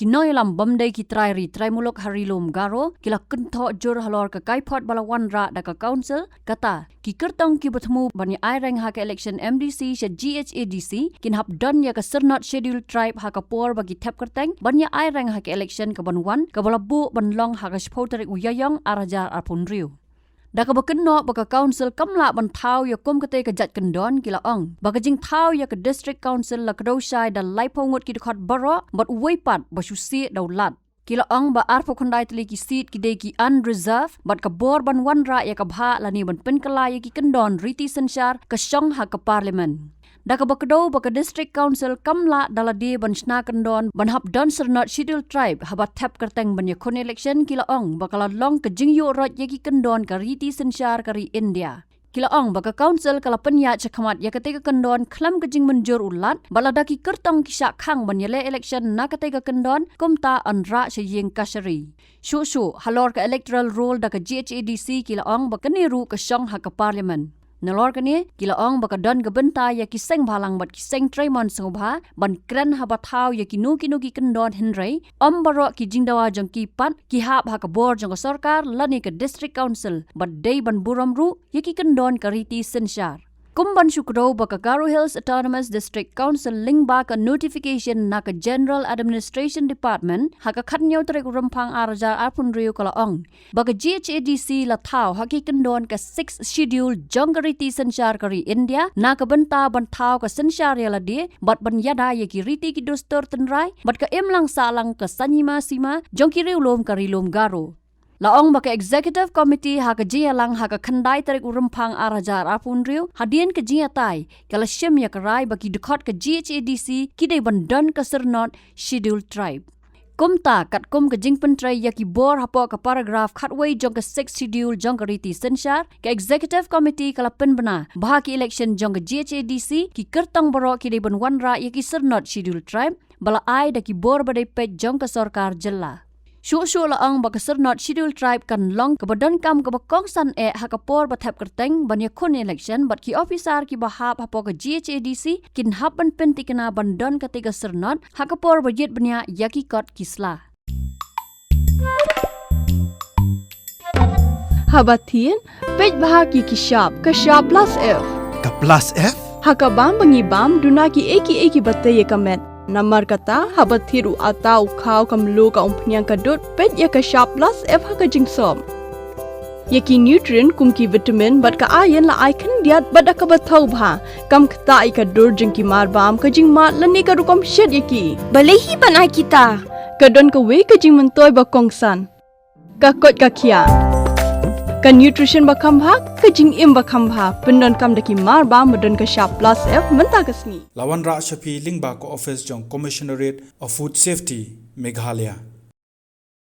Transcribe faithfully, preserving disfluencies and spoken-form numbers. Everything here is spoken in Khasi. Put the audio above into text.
Ki nongïalam bym dei ki trai ri trai muluk ha Ri Lum Garo ki la kynthoh jur halor ka kaiphod ba la wanrah da ka council, kata ki kyrtong kiba thmu ban ïa aireng ha ka election M D C sha G H A D C kin hap don ïa ka syrnod Scheduled Tribe ha ka por ba ki thep kyrteng ban ïa aireng ha ka election kaban wan, kaba la buh ban long ha ka shiphew tarik u Ïaïong ar hajar arphew hynriew. Da kaba kynnoh ba ka council kam lah ban thaw ïa kum katei ka jait kyndon, ki la ong ba ka jingthaw ïa ka district council la kdew shai da laiphew ngut ki dkhot baroh bad uwei pat ba shu sih da u Lat. Ki la ong ba arphew khyndai tylli ki seat ki dei ki unreserved bad ka bor ban wanrah ïa ka bhah lane ban pynkylla ïa ki kyndon riti synshar ka shong ha ka parliament. Da kaba kdew ba ka district council kam lah da lade ban shna kyndon ban hap don syrnod Scheduled Tribe haba thep kyrteng ban ïakhun election, ki la ong ba ka la long ka jingïuh roit ïa ki kyndon ka riti synshar ka ri India. Ki la ong ba ka council ka la pynïaid shakhmat ïa katei ka kyndon khlem ka jingmynjur u Lat, bad lada ki kyrtong ki shah khang ban ïaleh election na katei ka kyndon, kumta yn rah sha ïing kashari. Shuh shuh halor ka electoral roll da ka G H A D C, ki la ong ba kane ruh ka shong ha ka parliament. Nalor kane, ki la ong ba ka don ka bynta ïa ki seng bhalang bad ki seng treimon sngewbha ban kren haba thaw ïa kino kino ki kyndon, hynrei ym baroh ki jingdawa jong ki pat ki hap ha ka bor jong ka sorkar lane ka district council, bad dei ban burom ruh ïa ki kyndon ka riti synshar. Kum ban shu kdew ba ka Garo Hills Autonomous District Council lyngba ka notification na ka General Administration Department ha ka khathynñiew tarik u Rymphang ar hajar arphew hynriew ka la ong ba ka G H A D C la thaw ha ki kyndon ka Sixth Schedule jong ka riti synshar ka ri India na ka bynta ban thaw ka synshar ïa lade bad ban ïada ïa ki riti ki dustur tynrai bad ka imlang sahlang ka saiñ hima sima jong ki riewlum ka Ri Lum Garo. La ong ba ka Executive Committee ha ka jingïalang ha ka khyndai tarik u Rymphang ar hajar arphew hynriew, hadien ka jingïatai, ka la shim ïa ka rai ba ki dkhot ka G H A D C ki dei ban don ka syrnod Scheduled Tribe. Kumta, katkum ka jingpyntrei ïa ki bor hapoh ka paragraph khatwei jong ka Sixth Schedule jong ka riti synshar, ka Executive Committee ka la pynbna ba ha ki election jong ka G H A D C ki kyrtong baroh ki dei ban wanrah ïa ki syrnod Scheduled Tribe ba la ai da ki bor ba dei peit jong ka sorkar jylla. Shuh shuh la ong ba ka syrnod Scheduled Tribe kan long kaba donkam kaba kongsan eh ha ka por ba thep kyrteng ban ïakhun election, bad ki ophisar kiba hap hapoh ka G H A D C kin hap ban pyntikna ban don katei ka syrnod ha ka por ba ïit bniah ïa ki kot ki sla. Haba thied, peit bha ha ki ki shap, ka shap plus F. Ka plus F? Ha ka bam ba ngi bam, duna kiei kiei kiba tei ïa ka met. Namar kata, haba thied u atta, u khaw, ka mluh, ka umphniang, ka dud, peit ïa ka shap plus F ha ka jingsop. Ïa ki nutrient kum ki vitamin bad ka iron la ai khyndiat bad da kaba thaw bha. Kam ktah ïa ka dur jong ki marbam, ka jingmad lane ka rukom shet ïa ki. Balei hi ban ai kita? Ka don kawei ka jingmyntoi ba kongsan. Ka koit ka khiah. Ka nutrition ba kham bha, ka jingim ba kham bha. Pyndonkam da ki marbam ba don ka shap plus F mynta ka sngi. La wanrah sha phi lyngba ka office jong Commissionerate of Food Safety, Meghalaya.